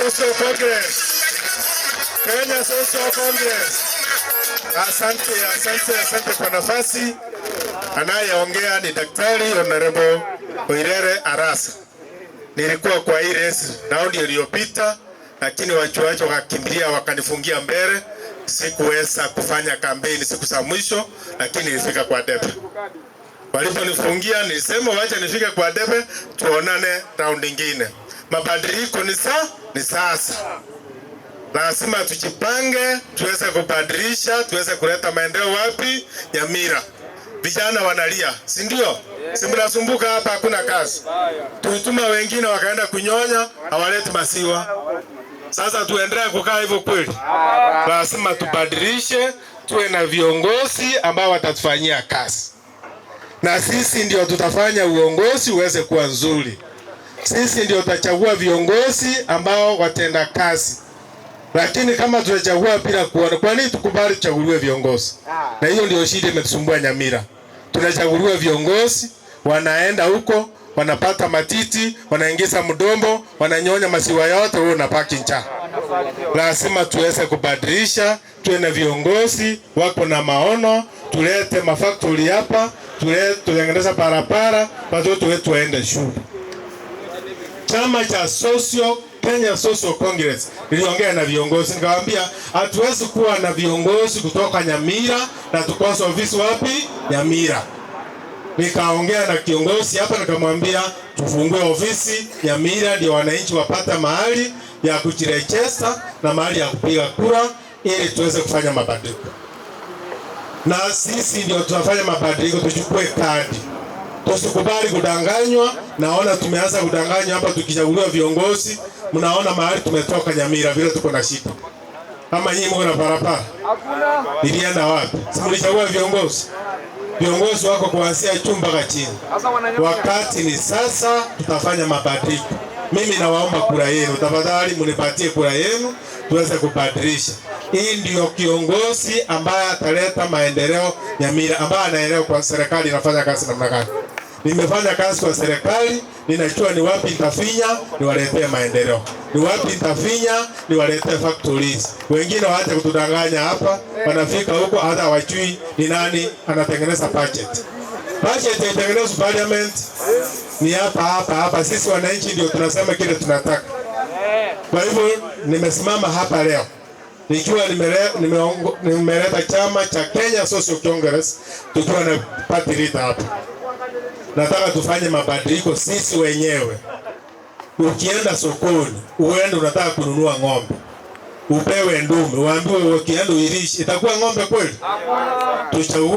Social Congress. Kenya Social Congress. Asante, asante, asante kwa nafasi. Anayeongea ni Daktari Honorable Oirere Arasa. Nilikuwa kwa hii race raundi iliyopita, lakini wachuaji wakakimbilia wakanifungia mbele. Sikuweza kufanya kampeni siku za mwisho, lakini nilifika kwa debe. Waliponifungia nilisema wacha nifike kwa debe, tuonane raundi nyingine. Mabadiliko ni sasa. Lazima tujipange, tuweze kubadilisha, tuweze kuleta maendeleo wapi? Nyamira. Vijana wanalia, si ndio? Si mnasumbuka hapa, hakuna kazi. Tulituma wengine wakaenda kunyonya, hawaleti maziwa. Sasa tuendelee kukaa hivyo kweli? Lazima tubadilishe, tuwe na viongozi ambao watatufanyia kazi, na sisi ndio tutafanya uongozi uweze kuwa nzuri. Sisi ndio tutachagua viongozi ambao watenda kazi. Lakini kama tutachagua bila kuona, kwa nini tukubali tuchaguliwe viongozi? Na hiyo ndio shida imetusumbua Nyamira. Tunachaguliwa viongozi, wanaenda huko, wanapata matiti, wanaingiza mdombo, wananyonya maziwa yote, wewe unabaki njaa. Lazima tuweze kubadilisha, tuwe na viongozi wako na maono, tulete mafactory hapa, tulete tutengeneza barabara, watoto wetu waende shule. Chama cha Social Kenya Social Congress niliongea na viongozi nikawaambia, hatuwezi kuwa na viongozi kutoka Nyamira na tukose ofisi wapi? Nyamira. Nikaongea na kiongozi hapa nikamwambia tufungue ofisi Nyamira ndio wananchi wapata mahali ya kujirejesta na mahali ya kupiga kura ili tuweze kufanya mabadiliko. Na sisi ndio tunafanya mabadiliko, tuchukue kadi. Tusikubali kudanganywa. Naona tumeanza kudanganywa hapa tukichaguliwa viongozi. Mnaona mahali tumetoka Nyamira vile tuko na shida. Kama nyinyi mko na barabara. Nilienda wapi? Si mlichagua viongozi? Viongozi wako kuanzia juu mpaka chini. Wakati ni sasa, tutafanya mabadiliko. Mimi nawaomba kura yenu, tafadhali mnipatie kura yenu tuweze kubadilisha. Hii ndio kiongozi ambaye ataleta maendeleo Nyamira, ambaye anaelewa kwa serikali inafanya kazi namna gani. Nimefanya kazi kwa serikali, ninajua ni wapi nitafinya niwaletee maendeleo, ni wapi nitafinya niwaletee factories. Wengine waache kutudanganya hapa, wanafika huko hata hawajui ni nani anatengeneza budget. Budget itengenezwa parliament ni hapa hapa hapa. Sisi wananchi ndio tunasema kile tunataka. Kwa hivyo nimesimama hapa leo nikiwa nimeleta chama cha Kenya Social Congress tukiwa na party leader hapa. Nataka tufanye mabadiliko sisi wenyewe. Ukienda sokoni, uende unataka kununua ng'ombe, upewe ndume, uambiwe ukienda uilishe, itakuwa ng'ombe kweli? Tuchague